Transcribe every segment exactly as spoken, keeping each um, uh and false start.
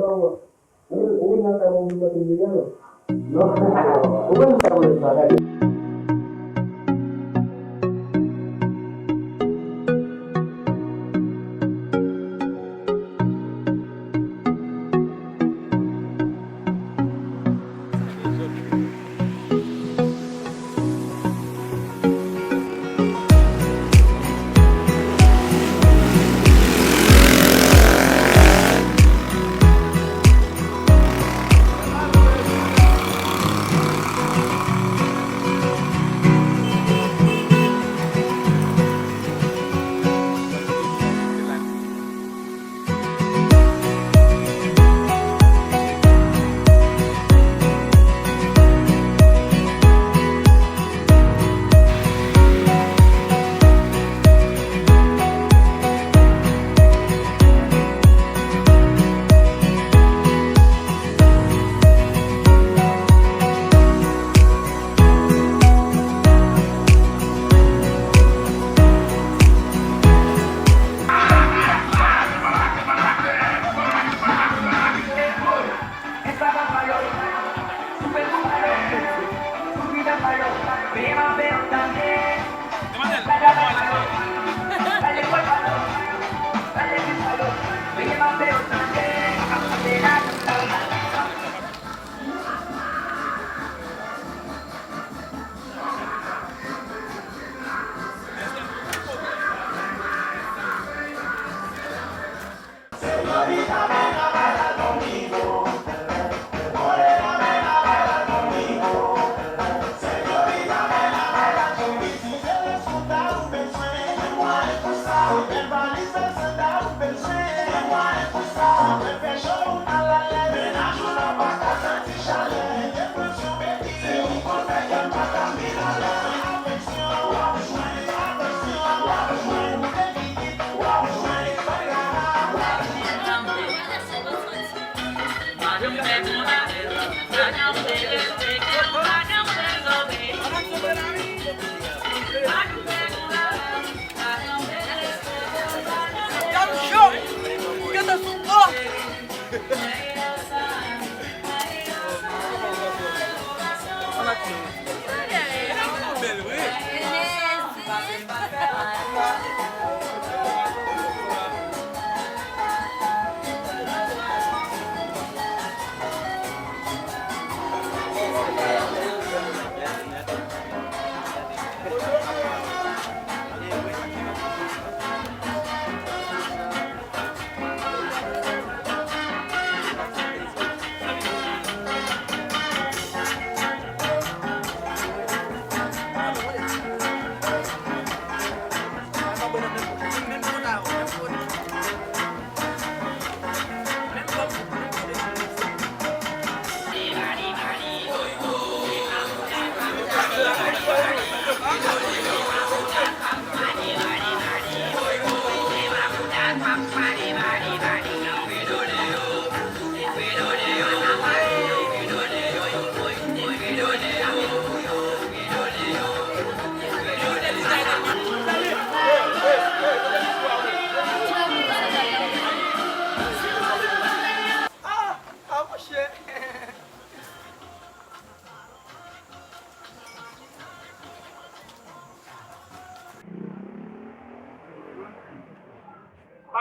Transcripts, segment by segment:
pa mwen. Ou menm, ou menm nan kay mwen, ou vin mande m legal? Non. Ou menm sa mwen sa, gade.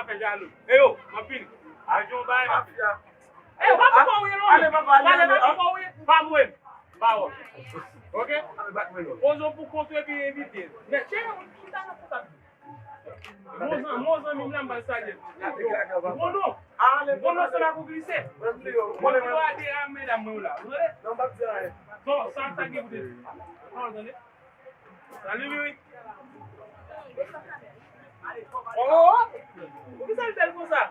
Fè jalou. E yo, m ap vini. Ajan bay, mafya. E, pa pou kò ou ye, non. Ale, papa, ale, ale, ale, pa pou kò ou ye. Pa mwen. Pa wè. Oke? Ale, bat mwen, non. Poze w pou kont ou epi envite l. Men, cheri, ou ta nan kontak. Mon zan-, mon zanmi m la, m pral salye l. Yo, bon non. Bon non, se la pou glise. Mwen ki do a de a medam mwen yo la. Ou tande? Non, m p ap di anyen. Bon, sa, sa gen pou te di. Ou tande? Salut, Mimi. Oh, oh, oh. Poukisa l bèl konsa?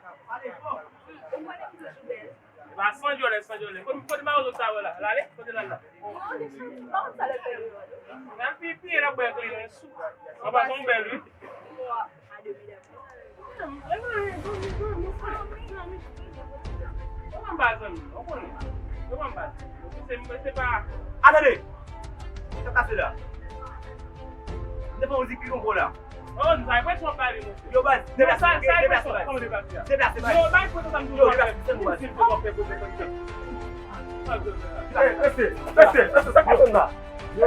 E pa san djòlè, san djòlè. Kote, kote mawozo sa wè la? L ale? Kote l al la? Nan pipi, l ap bwè kleren sou. An pasan, w bèl, wi. Yo pa zanmi, w konnen. Yo pa zanmi. Se, se pa. Atande! Sa k pase la? M te fè yon zik pi konpò la. Oh, sa e presyon w pale, mesye. Yo, baz, deplase, deplase, baz. Deplase, baz. Yo, bay presyon sa m toujou ap fè. Yo, deplase, deplase, baz. Rete, rete, rete, sa k pase la? Yo,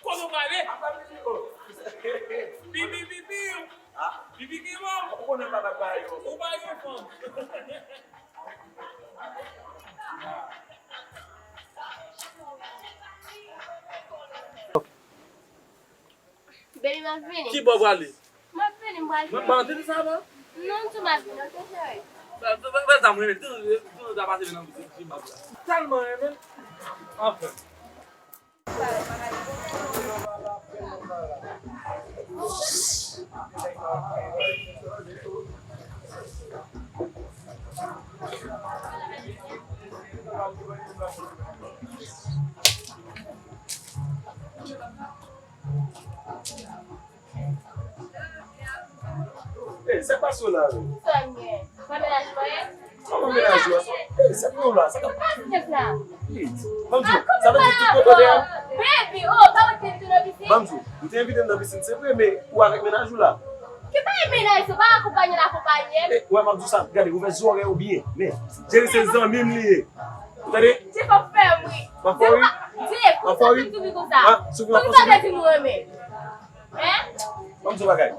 Kote w prale? Pipi, pipi. Pipi ki bon. Ou konnen bagay yo. Ou pa gen fanm. Baby, m ap vini. Ki bò w prale? M ap vini, m pral vini. Mwen pa antre sa va? Non, tou m ap vini, ok, cheri? Bèl, bèl, bèl, sa mwen renmen. Tou, tou, tou, ta pase nan boutik, ti bab la. Tèlman renmen. Anfen. Ey, sa k pase w la menm? Sa m gen? Mwen menaj mwen ye? Kòman menaj ou a? Ey, sa k pran w la? Sa k ap pase la? Ey, ban m di w, sa vle di tout kote a? Baby, oh, pa mwen ki te envite w nan pisin? Ban m di w, ou te envite m nan pisin, se vre, men ou avèk menaj ou la? Ki bagay menaj, se pa akonpaye l akonpaye m. Ey, wè, m ap di w sa, gade, ouvè zòrèy ou byen, men, Jerry se zanmi m li ye. Ou tande? Jeff ap fè m ri. M ap fè w ri? Jeff, poukisa w di m konsa? Poukisa w te di m ou renmen? Hein? Ban m di w bagay.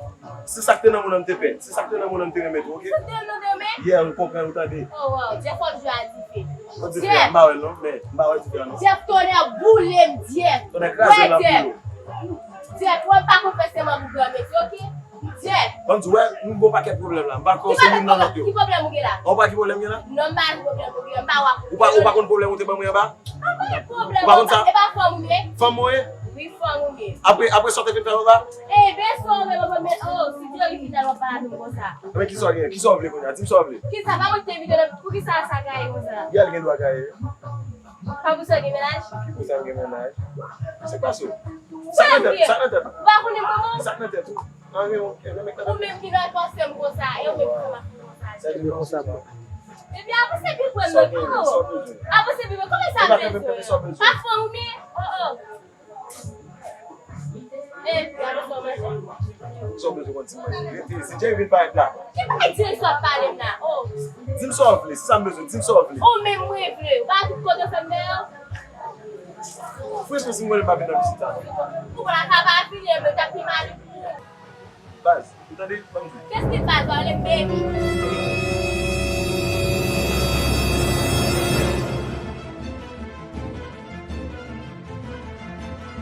Se sa k te nan moun nan m te pè. Se sa k te nan moun nan m te renmen tou, ok? Sa k te nan moun nan te renmen? Yeah, ou konprann, ou tande. Oh, wow. Jeff, w ap jwe a dife. Jeff! M pa wè l non, men m pa wè dife a non. Jeff, tonnè boule m, Jeff. Tonnè kraze m la boule w. Jeff, wè m pa konn fè sèman pou granmesi, ok? Jeff! Ban m di w, wè, nou gen yon pakèt pwoblèm la. M pa kwè se youn nan lòt yo. Ki pwoblèm ou gen la? Ou pa ki pwoblèm gen la? Non, m pa gen pwoblèm, pwoblèm, m pa wè. Ou pa, ou pa konn pwoblèm ou te ban mwen anba? Ou pa konn sa? E pa fanm ou ye? Fanm mwen ye? Wi, fanm ou ye. Apre, apre sa w te fin fè anba? E, ben sa w menm, men, oh, si Jerry vin la, w ap pale avè m konsa. Men kisa w gen? Kisa w vle kounye a? Di m sa w vle. Kisa, pa mwen ki te envite w, poukisa sa gaye konsa? Gèl gen dwa gaye. Pa pou sa w gen menaj? Ki pou sa m gen menaj? Sa k pase w? Sa k nan tèt? Sa k nan tèt? Ou pa konnen manman? Sa k nan tèt ou? Anyen, ok, men mèt nan tèt. Ou menm ki nan panse m konsa, e ou menm ki fè m ap fè konsa. Sa di konsa pou. Epi avanse pi pran nan kou. Avanse pi pran. Kòman sa bezwen? Pa fè ou men. Oh, oh. Epi avanse ou manje. Sa w bezwen konn ti manje. Rete, si Jerry vin parèt la. Ki bagay Jerry sa w ap pale m la? Oh. Di m sa w vle, se sa m bezwen, di m sa w vle. Ou menm mwen vle. Ou pa tout kote fè m deyò. Franchman, si m konnen m pa vin nan pisin sa non. Ou pa ka pa vini, men t ap pi mal pou ou. Baz, ou tande? Ban m di w. Kès ki baz la, ou rele m baby?